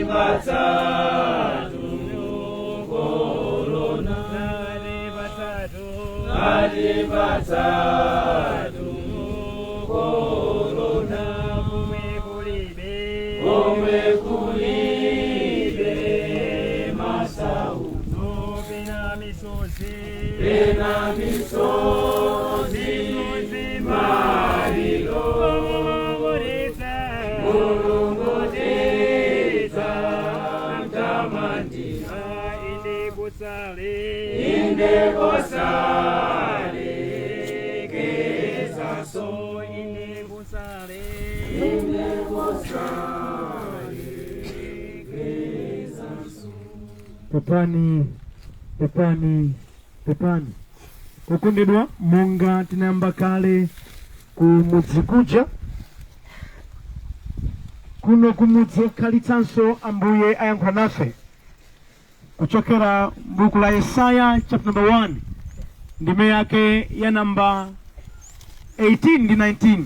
Atipatsatu korona, atipatsatu korona, komwe kulibe masauko, pena misozi, maliro, Mulungu tidza mtamandira, inde kosalekezaso, inde kosalekezaso. Pepani, pepani, pepani. Okondedwa, monga tinayamba kale kumudzi kuja, kuno kumudzi okhalitsanso Ambuye ayankhula nafe kuchokera buku la Yesaya chapter number 1, ndime yake ya namba 18 ndi 19.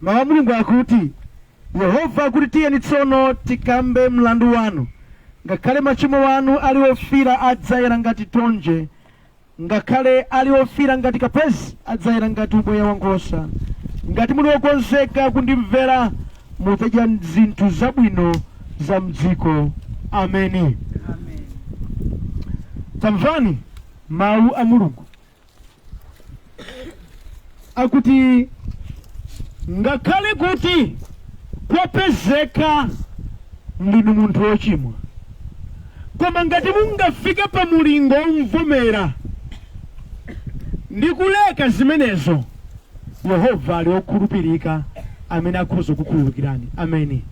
Mawu a Mulungu akuti, Yehova akuti, tiyeni tsono tikambe mlandu wanu. Ngakhale machimo wanu ali ofira, adzayera ngati thonje; ngakhale ali ofira ngati kapezi, adzayera ngati ubweya wa nkhosa. Ngati muli okonzeka kundimvera, mudzadya zinthu zabwino za mdziko. Ameni. Tamvani mawu a Mulungu akuti, ngakhale kuti kwapezeka ndinu munthu wochimwa, koma ngati mungafike pa mulingo omvomera ndi kuleka zimenezo, Yehova ali okhulupirika amene akhoza kukhululukirani. Ameni.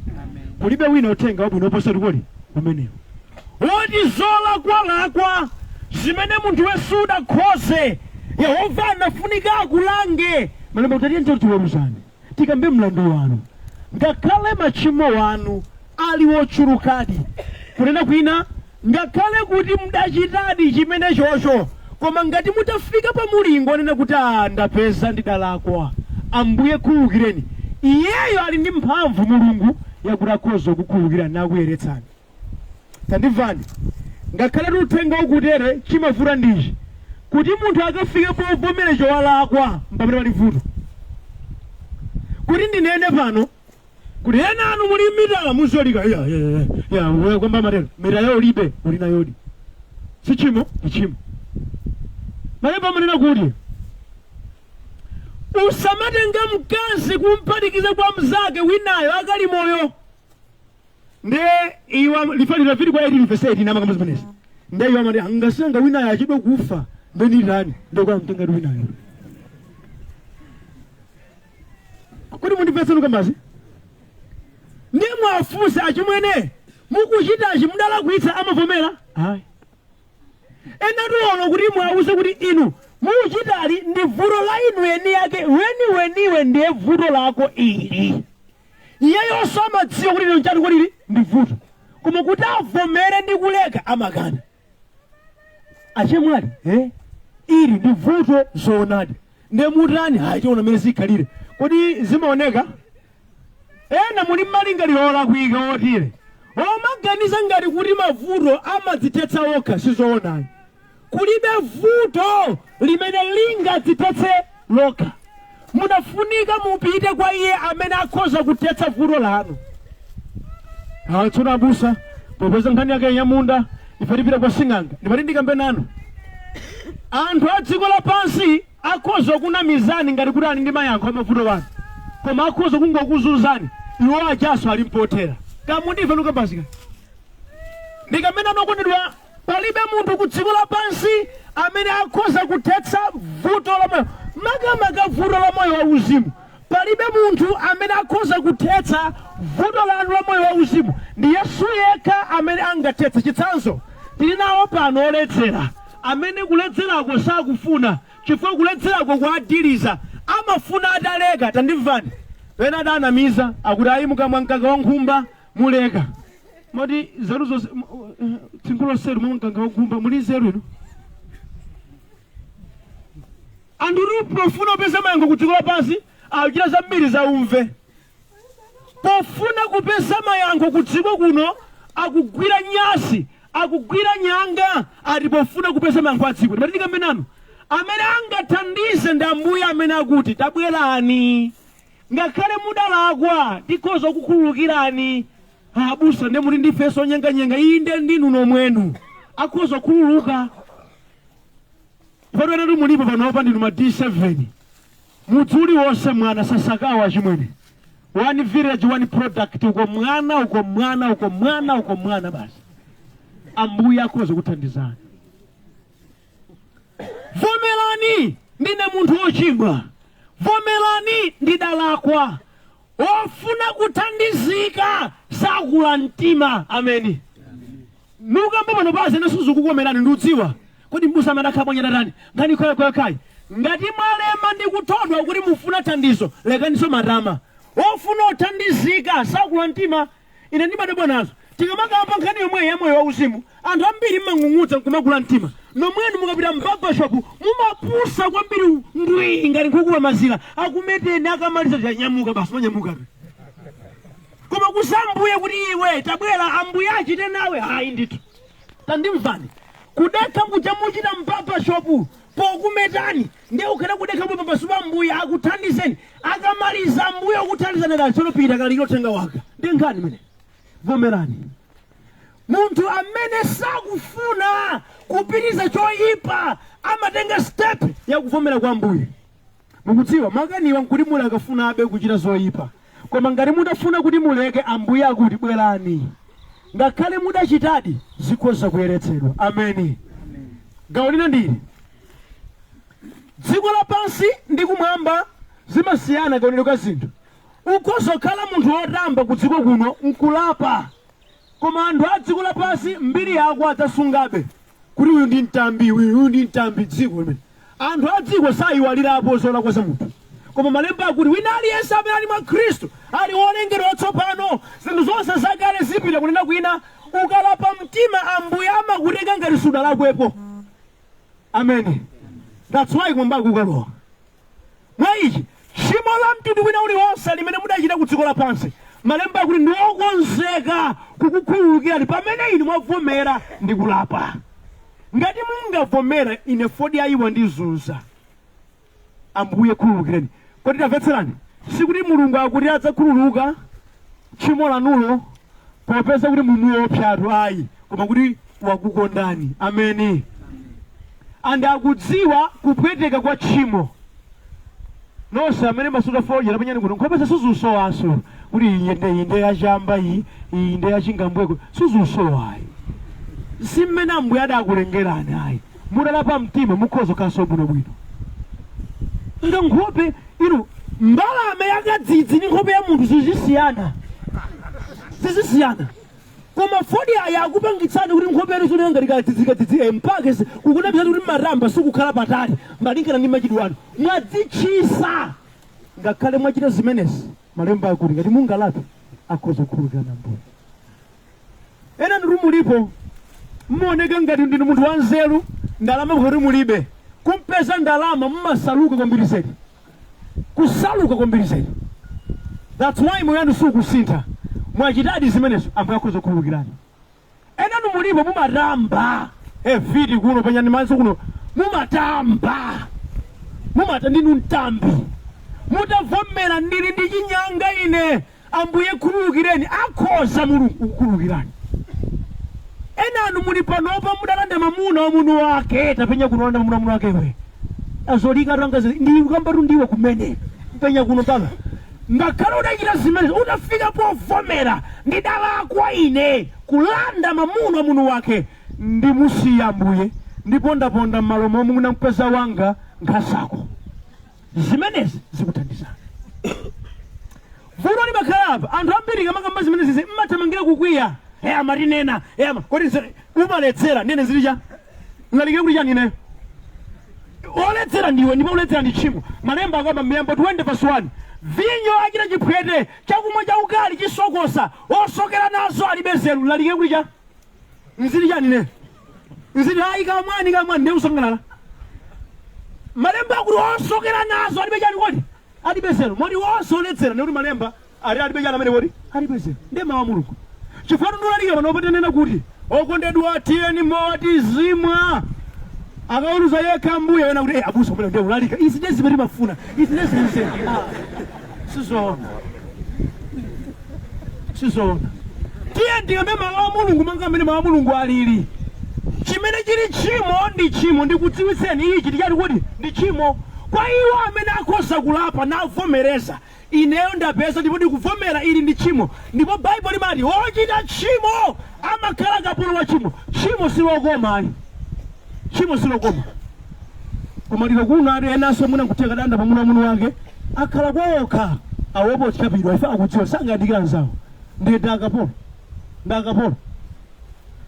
Kulibe wina uthenga wabwino oposa tikoli umenewu, woti zolakwalakwa zimene munthu sudakhoze, Yehova anafunika akulange. Malemba kuti, tiyeni tiweruzane, tikambe mlandu wanu, ngakhale machimo wanu ali wochulukadi. Kunena kwina, ngakhale kuti mudachitadi chimene chocho, koma ngati mutafika pa mulingo onena kuti, "Ah, ndapeza ndidalakwa, Ambuye khululukireni," iyeyo ali ndi mphamvu Mulungu yakuti akhoza kukhululukirani nakuyeretsani. Tandimvani, ngakhale uthenga ukutere, chimavuta ndichi kuti munthu akafike povomera chowalakwa, mpamene pali vuto. Kuti ndinene pano kuti ena anu muli mitala muzolika ya ya ya ya wewe kwamba matero mitala ulibe, uli nayodi, si chimo? Ndi chimo. Malemba amanena kuti usamatenga mkazi kumphatikiza kwa mzake winayo akali moyo. Nde iwa lifali Levitiko 18 verse 18 amakamba zimenezi. Nde iwa amati angasenga winayo achidwe kufa, nde nditani? Ndokamtenga winayo. Kuti mundimvetse nukambazi, ndi mwafunsa, "Achimwene, mukuchitachi mudalakwitsa?" Amavomera? Ayi. Ena tiona kuti mwauze kuti inu mukuchitali ndi vuto la inu eni yake weniweniwe, ndiye vuto lako ili. Iyeyonso amadziwa kuti ino nchati kolili ndi vuto, koma kuti avomere ndi kuleka amakana. "Achemwali, ili ndi vuto zoonadi, ndiye mutani?" "Hayi, tiona mmene zikhalire." Kodi zimaoneka? Ena muli malingaliro olakwika otire omaganiza ngati kuti mavuto amadzithetsa okha. Sizoonayi. Kulibe vuto limene lingadzithetse lokha. Munafunika mupite kwa iye amene akhoza kuthetsa vuto lanu. "Ah, tsono abusa, popeza nkhani yake yamunda, ife tipita kwa sing'anga." Ndimati ndikambe nanu, anthu a dziko lapansi akhoza kunamizani ngati kuti ali ndi mayankho amavuto wanu, koma akhoza kungokuzunzani. Iwo ajaso ali mpothera kamundife nukambazika. Ndikamene anokondedwa, palibe munthu ku dziko lapansi amene akhoza kuthetsa vuto la moyo, makamaka vuto la moyo wauzimu. Palibe munthu amene akhoza kuthetsa vuto lanu la moyo wauzimu, ndi Yesu yekha amene angathetse. Chitsanzo, tili nawo pano oledzera amene kuledzerako sakufuna, chifukwa kuledzerako kuadiliza, amafuna ataleka. Tandimvani, pena adanamiza akuti, "Ayi, mukamwa mkaka wa nkhumba muleka." Moti nzeru zonse tsinkhu lonseru mwa mkaka wa nkhumba, muli nzeru inu? Anthu pofuna kupeza mayankho ku dziko lapansi akuchita zambiri zaumve. Pofuna kupeza mayankho ku dziko kuno, akugwira nyasi, akugwira nyanga, ati pofuna kupeza mayankho a dziko. Ndimati ndikambe nanu, amene angathandize ndi Ambuye amene akuti tabwerani, ngakhale mudalakwa tikhoza kukhululukirani. Abusa, ndiye muli ndifenso onyenganyenga? Inde, ndinu nomwenu, akhoza kukhululuka. Patwenatu mulipo panopa ndinu ma D7, mudzi uliwonse mwana sasakawa chimwene. One village, one product. Uko mwana, uko mwana, uko mwana, uko mwana, basi. Ambuye akhoza kuthandizani. Vomerani, ndine munthu wochimwa. Vomerani, ndidalakwa. Ofuna kuthandizika sakula mtima. Ameni. Nukamba pano pasi ene suzukukomerani, ndiudziwa kodi mbusa amene akhala bwanyadadani nkhani khoyakhayakhayi. Ngati mwalema ndi kuthodwa kuti mufuna thandizo, lekaninso matama. Ofuna othandizika sakula mtima. Ine ndimadabwa nazo, tikamakamba nkhani yomweyi ya moyo wauzimu, anthu ambiri mmang'ung'udza nkumakula mtima. Nomwenu mukapita m'barbershop mumapusa kwambiri, ndwii ngati nkhuku pa mazira, akumeteni, akamaliza chanyamuka basi, manyamuka. Koma kusambuye kuti iwe tabwera, Ambuye achite nawe, hayi ndithu. Tandimvani, kudekha kuja muchita m'barbershop pokumetani, ndiye ukhale kudekha bwe pamaso pa Ambuye akuthandizeni. Akamaliza Ambuye akuthandizani, kali tsono pita kalalike uthenga wanga. Ndi nkhani imene. Vomerani. Munthu amene sakufuna kupitiriza choyipa amatenga step yakuvomera kwa Ambuye. Mukudziwa, makaniwa nkuti muli akafunabe kuchita zoyipa, koma ngati mutafuna kuti muleke, Ambuye akuti bwerani, ngakhale mudachitadi zikhoza kuyeretsedwa. Ameni. Gawo lina ndili dziko lapansi ndi kumwamba zimasiyana kaonedwe ka zinthu. Ukhoza kukhala munthu wotamba ku dziko kuno nkulapa, koma anthu a dziko lapansi mbiri yako adzasungabe kuti uyu ndi mtambi, uyu ndi mtambi. Dziko limene anthu a dziko sayiwalirapo zolakwa za munthu. Koma malemba akuti wina aliyense amene ali mwa Khristu ali wolengedwa watsopano, zinthu zonse zakale zipita. Kunena kwina, ukalapa mtima, Ambuye amakutenga ngati sudalakwepo. Ameni. That's why kumwamba kukalowa. Mwa ichi, tchimo la mtundu wina uliwonse limene mudachita ku dziko lapansi, malemba akuti ndi wokonzeka kukukhululukirani pamene inu mwavomera ndi kulapa. Ngati mungavomera, ine fodya ayiwa ndizunza, Ambuye khululukireni. Kodi tamvetserani, sikuti Mulungu akuti adzakhululuka tchimo lanulo popeza kuti mumuopsatu, ayi, koma kuti wakukondani. Ameni. And akudziwa kupweteka kwa tchimo. Nonse amene masuta fodya, tapenyani kuno, nkhope suzusowaso kuti iyi nde, iyi nde yachamba, iyi, iyi nde yachingambweko, suzusowa, ayi. Si mmene Ambuye adakulengerani, ayi. Mutalapa mtima mukhoza kukhalanso bwinobwino. Nga nkhope inu, mbalame yakadzidzi ndi nkhope ya munthu zizisiyana, zizisiyana. Koma fodya aya akupangitsani kuti nkhope yanu izioneka ngati kadzidzi, kadzidzi mpaka kukunamizani kuti matamba sikukhala patali malingana ndi machitidwe anu. Mwadzitchisa. Ngakhale mwachita zimenezi, malemba akuti ngati mungalape akhoza kukhululukirani Ambuye. Ena ndinu mulipo mmaoneka ngati ndinu munthu wanzeru, ndalama kuti mulibe, kumpeza ndalama mmasaluka kwambiri zedi, kusaluka kwambiri zedi. That's why moyo wanu sukusintha. Mwachitadi zimenezo, Ambuye akhoza kukhululukirani. Enanu mulipo mumatamba eviti kuno, penyani maso kuno, mumatamba, mumata, ndinu mtambi. Mutavomera, ndili ndi chinyanga ine, Ambuye khululukireni, akhoza Mulungu kukhululukirani. Enanu muli panopa mudalanda mamuna wa munthu wake. Tapenya kuno, landa mamuna wa munthu wakewe azolika atanga ndi kambatu ndiwe kumene penya kuno mpaka ngakhale udachita zimenezi, utafika povomera, ndidalakwa ine kulanda mamuna wa munthu wake, ndimusiya Ambuye, ndipondaponda m'malo momwe munamkweza wanga nkhasako, zimenezi zikuthandizani. Vuto limakhala apa, anthu ambiri kamakamba zimenezi mmathamangira kukwiya. E, amatinena e, ama kodi umaledzera nene zili cha ngalikire kuti chani? Ineyo oledzera ndiwe, ndipo uledzera ndi tchimo. Malemba akamba Miyambo 20 verse 1, vinyo achita chiphwete, chakumwa chaukali chisokosa, osokera nazo alibe nzeru. Lalikire kuti cha nzili chani? Ine nzili ayi, kamwani kamwani ndiye kusangalala. Malemba akuti osokera nazo alibe chani? Kodi alibe nzeru. Moti onse oledzera, ndikuti malemba Ali alibe chana amene woti alibe zero. Ndiye mawu a Mulungu. Chifukwa tundulalika pano patanena kuti okondedwa tiyeni mowa tizimwa. Akaweruza yekha Ambuye ena kuti abusa kumene ndiye ulalika. Izi ndiye zimene timafuna. Izi ndiye zimene. Sizoona. Sizoona. Tiye tikambe mawu a Mulungu monga mmene mawu a Mulungu alili. Chimene chili tchimo ndi tchimo, ndikudziwitseni ichi ndi chati kuti ndi tchimo. Kwa iwo amene akhoza kulapa navomereza, ineyo ndapeza ndipo ndikuvomera ili ndi tchimo. Ndipo Baibulo limati wochita tchimo amakhala kapolo wa tchimo. Tchimo silokoma ayi, tchimo silokoma. Koma lero kuno ati enanso mwina nkutheka danda pamuna mwini wake akhala kwaokha awopo otchapidwa ife akudziwa sangayandikira anzawo ndiye ndi akapolo, ndi akapolo.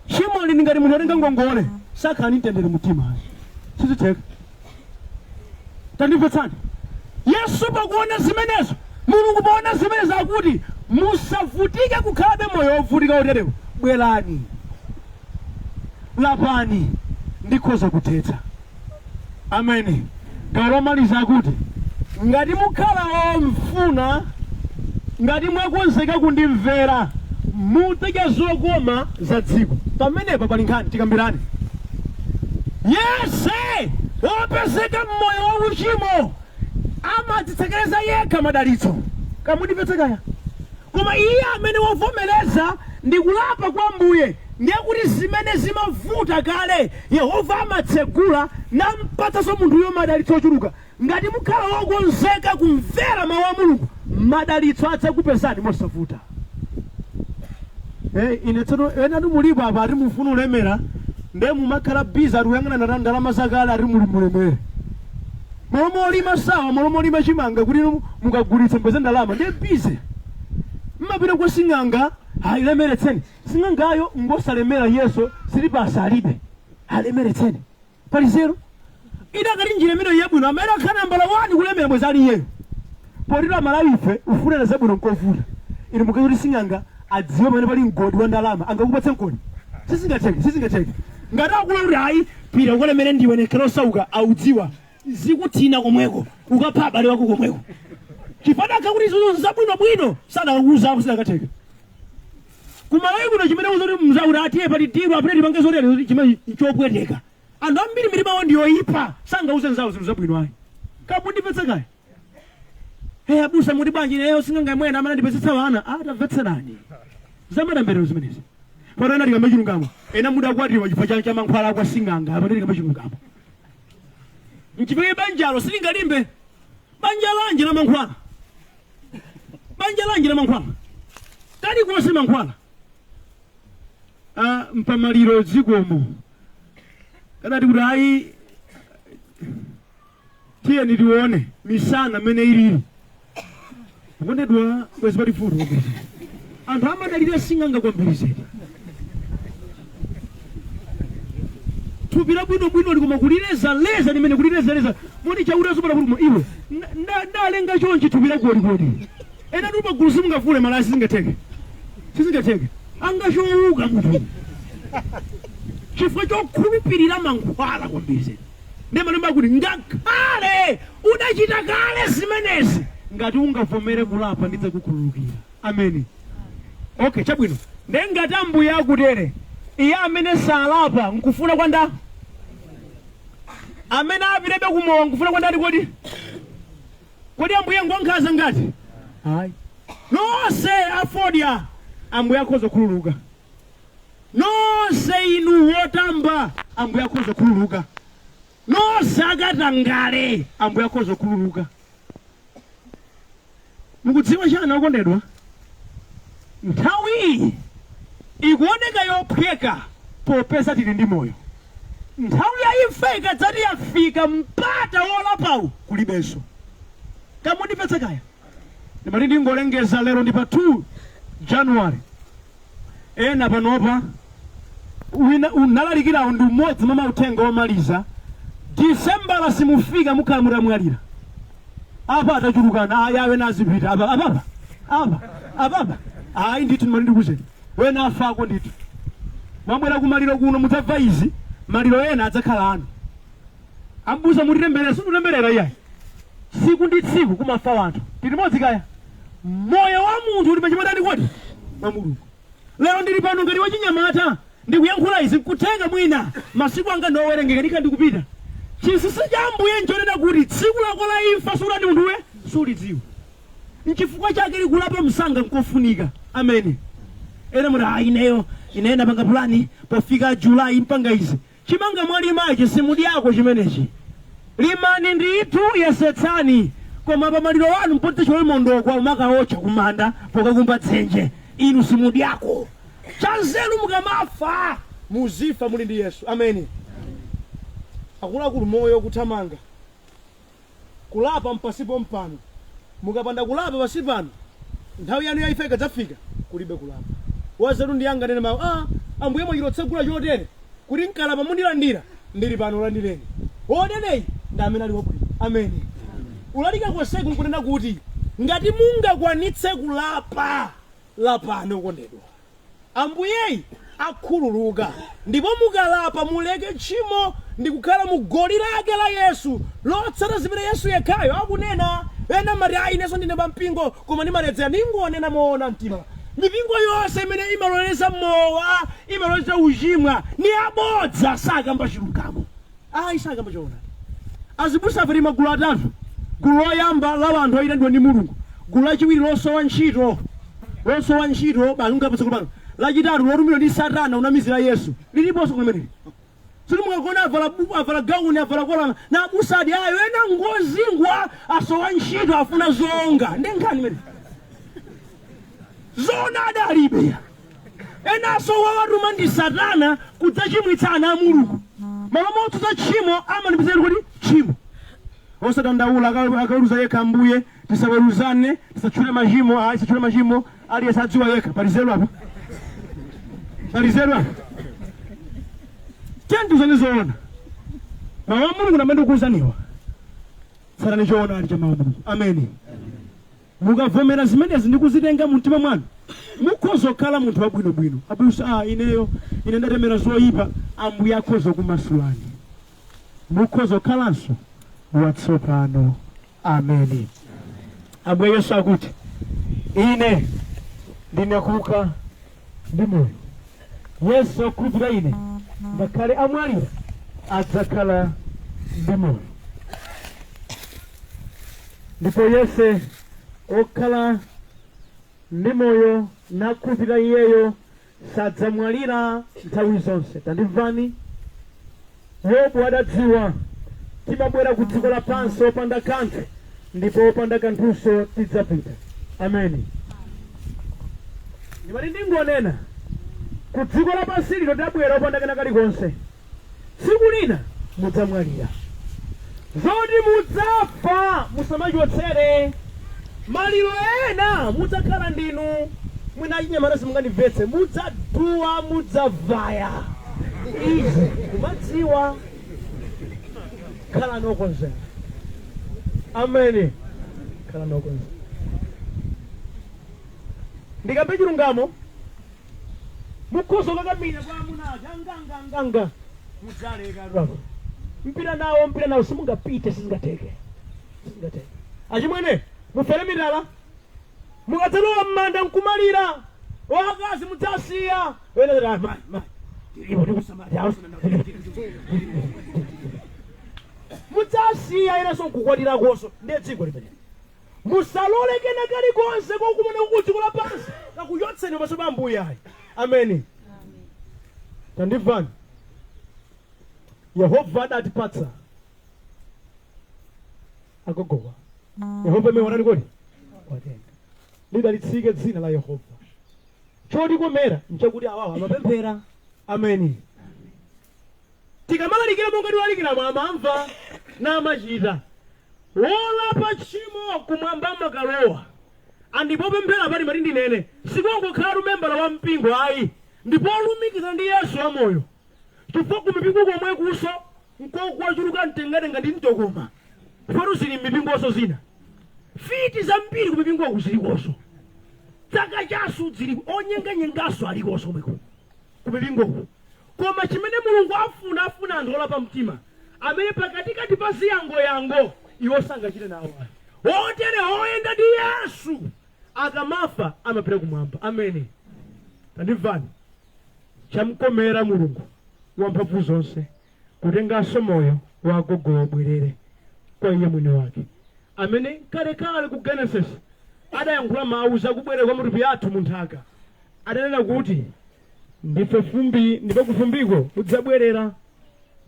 Tchimo lili ngati munthu atenga ngongole sakhala ndi mtendere mtima ayi, sizitheka. Tandimvetsani. Yesu pakuona zimenezo, Mulungu poona zimenezo akuti musavutike kukhalabe moyo wovutika oterewo, bwerani, lapani, ndikhoza kuthetsa. Ameni. Gawo lomaliza akuti ngati mukhala omfuna, ngati mwakonzeka kundimvera, mudzadya zokoma za dziko. Pamenepa pali nkhani, tikambirane. Yense wopezeka m'moyo wa uchimo amadzitsekereza yekha madalitso. Kamundimvetse kaya. Koma iye amene wavomereza ndi kulapa kwa Ambuye, ndiye kuti zimene zimavuta kale Yehova amatsegula nampatsanso munthuyo madalitso ochuluka. Ngati mukhala wokonzeka kumvera mawu a Mulungu, madalitso adzakupezani mosavuta. Hey, ine tsono enatu mulipo apa ati mufuna ulemera nde mumakhala busy ati kuyang'ana na ndalama zakale ati muli mulemere. Malo molima sawa, malo molima chimanga kuti inu mukagulitse mupeze ndalama ndiye busy. Mmapita kwa sing'anga, ayi lemeretseni. Sing'angayo ngosalemera yeso silipasi alibe. Alemeretseni. Pali zero. Idakati njira imeneyo yabwino amene akhala nambala 1 kulemera bwezi ali iyeyo. Potero Amalawi ife ufunana zabwino nkovuta. Inu mukazi kuti sing'anga adziwe pamene pali mgodi wa ndalama angakupatse mgodi? Sizingatheke, sizingatheke. Ngati akula kuti ayi pita ukalemere ndiwe nekhale osauka audziwa zikuthina komweko ukapha abale wako komweko. Chifukwa akakhala kuti izo zabwinobwino sadakakuuzako sidakatheka. Kumalawi kuno chimene uzoti mzakuti atiye pali diru apite tipange zotere chimene chopweteka. Anthu ambiri mitima yawo ndi yoyipa sangauze nzawo zinthu zabwino ayi. Kamundimvetse kaya. Hey, abusa muti bwanji ineyo sing'anga mwena amene andipezetsa wana atamvetserani zamatemberero zimenezi. Pano ena tikambe chilungamo, ena mudakwatiwa chifukwa cha mankhwala kwa sing'anga, apa tikambe chilungamo. Nchifukwa banjalo silingalimbe. Banja lanji la mankhwala? Banja lanji la mankhwala? Kalikonse mankhwala. Ah, mpamaliro dzikomo kadati kuti ayi tiyeni tione misana mmene ilili. Okondedwa bwezi pali vuto kwambiri. Anthu amadalira sing'anga kwambiri zedi. Thupi labwinobwino likoma kulilezaleza limene kulilezaleza moti chauta zopata kuti iwe ndalenga chonchi thupi lakoli kodi. Ena tu pagulu simungavule malaya sizingatheke. Sizingatheke. Angachowuka munthu. Chifukwa chokhulupirira mankhwala kwambiri zedi. Ndiye malemba akuti ngakhale udachita kale zimenezi ngati ungavomere kulapa ndidzakukhululukira. Ameni. Okay, chabwino. Ndiye ngati Ambuye akutere, iye amene salapa nkufuna kwa nda? Amene apitebe kumowa nkufuna kwa ndani kodi? Kodi Ambuye ngwankhanza ngati? Ayi. Nonse afodya Ambuye akhoza kukhululuka. Nonse inu wotamba Ambuye akhoza kukhululuka. Nonse akatangale Ambuye akhoza kukhululuka. Mukudziwa chani okondedwa? Nthawi iyi ikuoneka yophweka popeza tili ndi moyo. Nthawi ya imfa ikadzati yafika mpata wolapawu kulibenso. Kamundimvetse kaya? Ndimati ndingolengeza lero ndi pa 2 January. Ena panopa wina unalalikirawo ndi umodzi mwa mauthenga omaliza. Disembala simufika mukhala mutamwalira. Apa atachulukana ayi awe nazipita apa apapa apa apapa ayi ndithu ndimati ndikuuzeni wena afako ndithu. Mwabwera kumaliro kuno mudzamva izi maliro ena adzakhala anu. Ambusa mutitemberera sinditemberera iyayi. Tsiku ndi tsiku kumafa wanthu. Tili limodzi kaya. Moyo wa wa munthu uli pachipatani kodi mwa Mulungu. Lero ndili pano ngati wachinyamata ndikuyankhula izi, nkutenga mwina masiku anga ndowerengeka ndikha ndikupita. Chinsinsi cha Ambuye nchonena kuti tsiku lako la imfa sulani munthuwe sulidziwa. Nchifukwa chake likulapa msanga nkofunika. Ameni. Ena muti, "Ah, ineyo ineyo ndapanga pulani, pofika Julayi mpanga izi." Chimanga mwalimachi simudyako chimenechi. Limani ndithu, yesetsani, koma pamaliro wanu mpotse chole mondokwa umakaotcha kumanda pokakumba dzenje. Inu simudyako. Chanzeru mukamafa muzifa muli ndi Yesu. Ameni. Akuluakulu, moyo kuthamanga, kulapa mpasipo mpano. Mukapanda kulapa pasi pano, nthawi yanu yaifa ikadzafika kulibe kulapa. Wazeru ndi anga nene mawu, "Ah, Ambuye, mwachitotsegula chotere kuti nkalapa mundilandira, ndili pano, landireni." Wotereyi ndi amene ali wabwino. Ameni. Ulalika konseku nkunena kuti ngati mungakwanitse kulapa, lapani okondedwa. Ambuyeyi akhululuka, ndipo mukalapa muleke tchimo ndi kukhala mu goli lake la Yesu lotsata zimene Yesu yekhayo akunena. Ena mati, "Ayi, inenso ndine pampingo koma ndimaledzera." Ningonena moona mtima, mipingo yonse imene imaloleza mowa, imaloleza uchimwa, ni abodza, sakamba chilungamo, ayi, sakamba choonadi. Azibusa afe magulu atatu: gulu loyamba la anthu oyitanidwa ndi Mulungu, gulu lachiwiri losowa ntchito, losowa ntchito balungapatsa pano, lachitatu lotumidwa ndi Satana unamizira Yesu. Liliponso kulimeneli. Siti mukagona avala avala gauni, avala kolana na abusadi ayo. Ena ngozingwa, asowa ntchito, afuna zonga ndi nkhani imene zona adalibe. Enanso wawatuma ndi Satana kudzachimwitsa ana a Mulungu. Malo motsutsa tchimo amanipizira kuti tchimo. Osadandaula, akaweruza yekha Ambuye. Tisaweruzane, tisatchule machimo, ayi, tisatchule machimo. Aliyense adziwa yekha. Palizelu apa, palizelu apa. Tiyeni zoona mawu a Mulungu namene ndikuwuzaniwa. Tsatani choonadi cha mawu a Mulungu. Ameni. Mukavomera zimenezi ndi kuzitenga mu mtima mwanu, mukhoza kukhala munthu wabwinobwino. "Abusa, ah, ineyo ine ndatemera zoyipa." Ambuye akhoza kumasulani, mukhoza kukhalanso watsopano. Ameni. Ambuye Yesu akuti, "Ine ndine kuuka ndi moyo. Yesu okhulupirira ine, ngakhale amwalira, adzakhala ndi moyo, ndipo yense okhala ndi moyo nakhulupirira iyeyo sadzamwalira nthawi zonse." Tandimvani, Yobu adadziwa timabwera ku dziko lapansi opanda kanthu, ndipo opanda kanthunso tidzapita. Ameni. Ndimati ndingonena, ku dziko lapansi lino tabwera opanda kena kalikonse. Tsiku lina mudzamwalira. Zoti mudzafa musamachotsere maliro. Ena mudzakhala ndinu mwina achinyamata, simungandimvetse. Mudzaduwa, mudzavaya izi kumadziwa. Khalani okonzeka. Ameni. Khalani okonzeka. Ndikambe chilungamo, mukhoza kukakamira kwa amuna ake anganganganga, mudzaleka apo. Mpira nawo, mpira nawo, simungapite, sizingateke, sizingateke. Achimwene, mufere mitala mukadzalowa m'manda nkumalira. Wakazi mudzasiya wena kuti, "Ah, mayi, mayi, tilipo tikusamala." Mudzasiya inenso nkukwatirakonso. Ndiye dziko limene musalole kena kalikonse kokumana ku dziko lapansi kakuchotseni pamaso pa Ambuye, ayi. Ameni. Tandimvani, Yehova adatipatsa agogowa. Yehova imene wanati kodi watenga. Lidalitsike dzina la Yehova. Chotikomera nchakuti awawa amapemphera. Ameni. Tikamalalikira monga tilalikiramo, amamva namachita. Wolapa tchimo kumwamba makalowa. Andipo pemphera pali mati ndinene, sikongokhala membala wa mpingo ayi, ndipo olumikizana ndi Yesu wamoyo, chifukwa kumipingo komwe kuso nkokwachuluka mtengatenga ndi mtokoma. Fatu zili m'mipingonso zina, fiti zambiri kumipingoku zilikonso, tsaka chasu zili, onyenganyenganso alikonso komweko kumipingoku. Koma chimene Mulungu afuna, afuna anthu olapa mtima amene pakatikati pa ziyangoyango iwo sangachite nawo ayi. Otere oyenda ndi Yesu. Akamafa amapita kumwamba. Ameni. Tandimvani. Chamkomera Mulungu wamphamvu zonse kutenganso moyo wa agogowa ubwerere kwa iye mwini wake, amene kalekale ku Genesis adayankhula mawu zakubwerera kwa matupi athu mu nthaka. Adanena kuti, Ndife fumbi, ndipo kufumbiko mudzabwerera.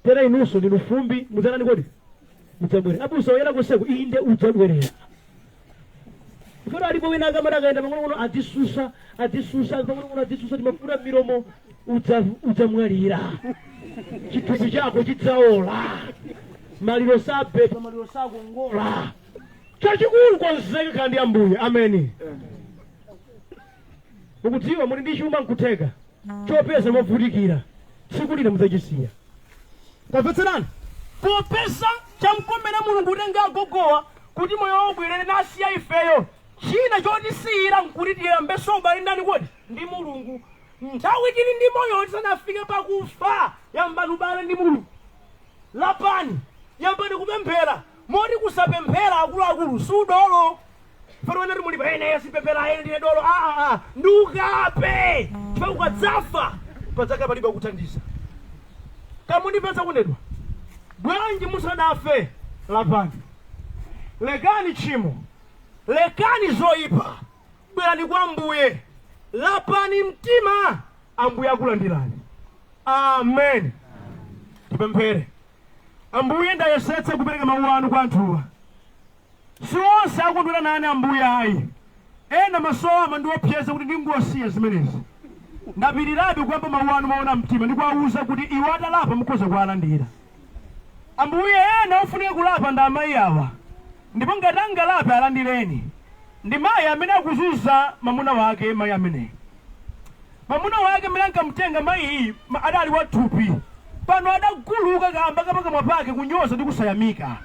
Tere inunso ndinu fumbi, mudzatani kodi? Mudzabwerera. Abusa oyera konseko, inde udzabwerera. Chifukwa alipo wina akamati akayenda pang'onong'ono adzisusa, adzisusa, pang'onong'ono adzisusa timafuta m'milomo, udzamwalira. Chithupi chako chidzaola. Maliro sabeba, maliro sakongola. Chachikulu konzeka khala ndi Ambuye. Ameni. Mukudziwa muli ndi chuma nkutheka chopeza movutikira, tsiku lina mudzachisiya. Tamvetserani, popeza chamkomera Mulungu kutenga agogowa kuti moyo wawo ubwerere nasiya ifeyo, china chotisiyira nkuti tiyambenso ubale ndani kodi? Ndi Mulungu. Nthawi tili ndi moyo tisanafike pakufa, yambani ubale ndi Mulungu. Lapani, yambani kupemphera, moti kusapemphera akuluakulu si udolo. Fano wena muli pa ine sipemphera ine ndine dolo. Ah ah ah, ndi ukape. Chifukwa ukadzafa padzakhala palibe kuthandiza. Kamundipeza kundedwa. Bwanji musadafe lapani. Lekani tchimo. Lekani zoyipa. Bwerani kwa Ambuye. Lapani mtima. Ambuye akulandirani. Amen. Tipemphere. Ambuye ndayesetsa kupereka mawu anu kwa anthuwa. Si onse akondwera nane Ambuye ayi. Ena maso awo amandiopseza kuti ndingosiya zimenezi. Ndapirirabe kuyamba mawu anu moona mtima ndi kuwauza kuti iwo atalapa mukhoza kuwalandira. Ambuye, ena ofunika kulapa ndi amayi awa ndipo ngati angalape alandireni. Ndi mayi amene akuzunza mamuna wake mayi ameneyi. Mamuna wake mmene ankamutenga mayiyi adali wathupi. Pano adaguluka kaamba ka pakamwa pake kunyoza ndi kusayamika.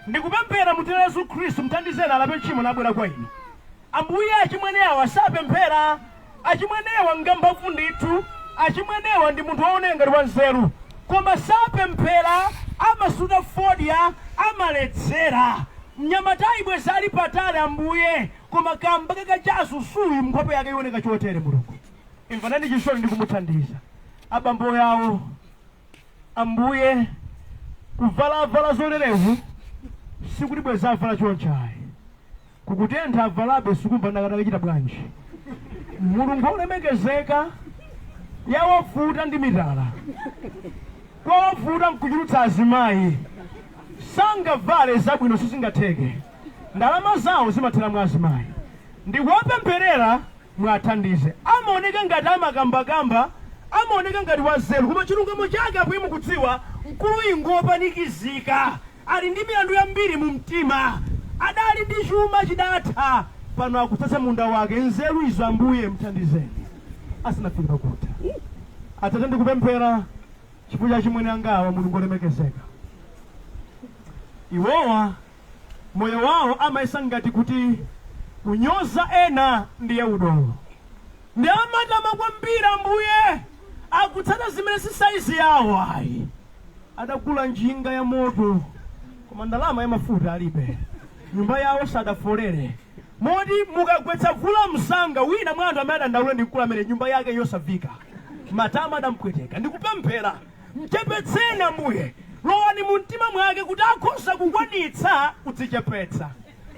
Ndikupemphera mu dzina la Yesu Khristu mthandizeni alape tchimo nabwera kwa inu. Ambuye achimwene awa sapemphera. Achimwenewa ngamphamvu ndithu. Achimwenewa ndi munthu wooneka ngati wanzeru koma sapemphera, amasuta fodya, amaledzera. Mnyamatayi bwezi ali patali Ambuye koma kamba ka kachasu suyu nkhope yake ioneka chotere Mulungu imvanani chisoni ndi kumuthandiza. Abambo yawo Ambuye kuvala avala zolerezu sikuti bwezi avala choncho ayi. Kukutentha avalabe sukumva ndakataka bwanji. Mulungu olemekezeka yawavuta ndi mitala. Kwawavuta nkuchulutsa azimayi. Sangavale zabwino sizingatheke. Ndalama zawo zimathera mwa azimayi. Ndikuwapempherera muwathandize. Amaoneka ngati amakambakamba, amaoneka ngati wanzeru koma chilungamo chake Ambuye mukudziwa mkuluyi ngopanikizika. Ali ndi milandu yambiri mu mtima. Adali ndi chuma chidatha, pano akutsatsa munda wake. Nzeru izo Ambuye mthandizeni asanafike pakutha. Atate ndikupemphera chifukwa cha achimwene angawa Mulungu olemekezeka. Iwowa moyo wawo amayesa ngati kuti kunyoza ena ndiye udolo. Ndi amatama kwambiri Ambuye akutsata zimene si saizi yawo ayi. Adagula njinga ya moto koma ndalama ya mafuta alibe. Nyumba yawo sadafolere moti mukagwetsa vula msanga wina mwa anthu amene adandaule ndi mkulu amene nyumba yake yosaviika. Matama adampweteka. Ndikupemphera mchepetseni Ambuye, lowani mu mtima mwake kuti akhoza kukwanitsa kudzichepetsa.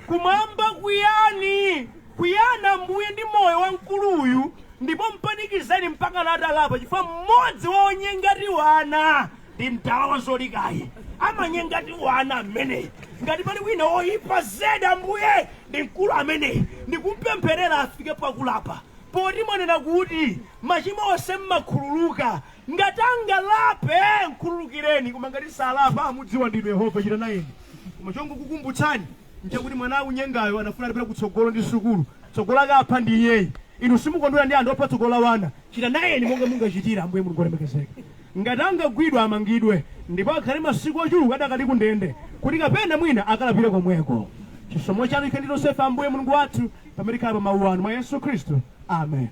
Kumwamba kwiyani, kwiyani Ambuye ndi moyo wa mkuluyu ndipo mpanikizeni mpakana atalapa chifukwa mmodzi wa onyenga tiwana ndi mdala wa zolikayi. Amanyenga tiwana ameneyi. Ngati pali wina woyipa zedi Ambuye ndi mkulu ameneyi. Ndikumpempherera afike pakulapa. Poti mwanena kuti machimo onse mmakhululuka, ngati angalape mkhululukireni, koma ngati salapa mudziwa ndinu Yehova, chita nayeni. Koma chongokukumbutsani nchakuti mwana akunyengayo anafuna atapita kutsogolo ndi sukulu, tsogolo lake apha ndi iyeyi. Inu simukondwera ndi anthu opha tsogolo la wana, chita nayeni monga mungachitira. Ambuye Mulungu olemekezeka, ngati angagwidwe amangidwe ndipo akhale masiku ochuluka adakali kundende kuti kapena mwina akalapire komweko. Chisomo chanu chikhale ndi tonsefe Ambuye Mulungu wathu pamene tikhala pa mawu anu mwa Yesu Khristu. Amen.